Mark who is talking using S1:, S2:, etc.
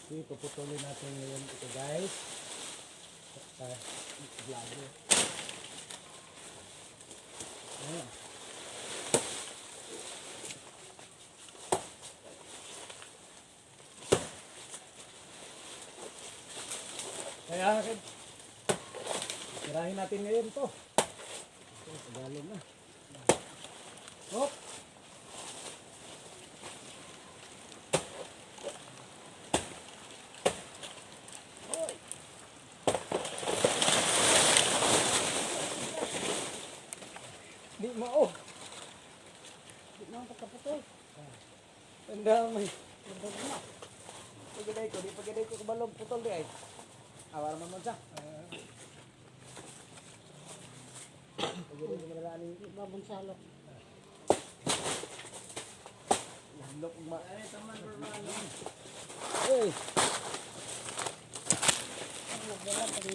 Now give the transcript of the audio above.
S1: Okay, puputulin natin ngayon ito, guys. Sa vlogger. Ayan. Kaya, tirahin natin ngayon to. Ito, Tagalog na. Hop! Di mao.
S2: Di mo pagkaputol.
S1: Ang dami.
S2: Lubog na.
S1: Pagkaday ko, di pagkaday ko kabalog putol di ay. Awara man man siya. Pagkaday ko madala ni
S2: Di ba bunsalok?
S1: Lok ma. Ay,
S2: Ang nagdala pag